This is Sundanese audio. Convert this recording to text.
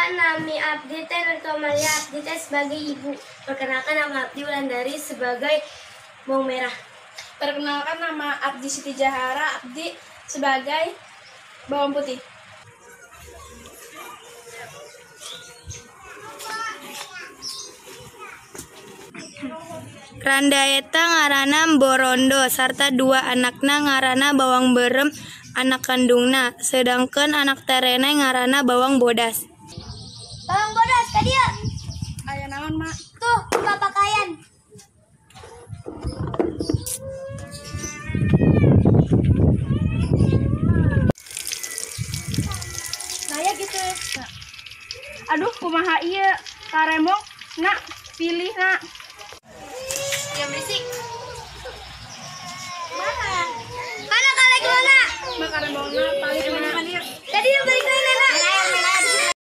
Perkenalkan, nami abdi teh Nur Kamalia, abdi teh sebagai ibu. Perkenalkan, nama abdi Wulandari sebagai bawang merah. Perkenalkan, nama abdi Siti Jahara, abdi sebagai bawang putih. Randa eta ngaranna Borondo sarta dua anakna ngaranna Bawang Beureum anak kandungna, sedangkeun anak terena ngaranna Bawang Bodas. Bawang Bodas ka dieu. Aya naon, Mak? Tuh, papakayan. Nah ya gitu. Aduh, kumaha ieu? Karembong, nak, pilih nak. Yang berisik. Mana? Mana kaleglona? Mak, karembongna paling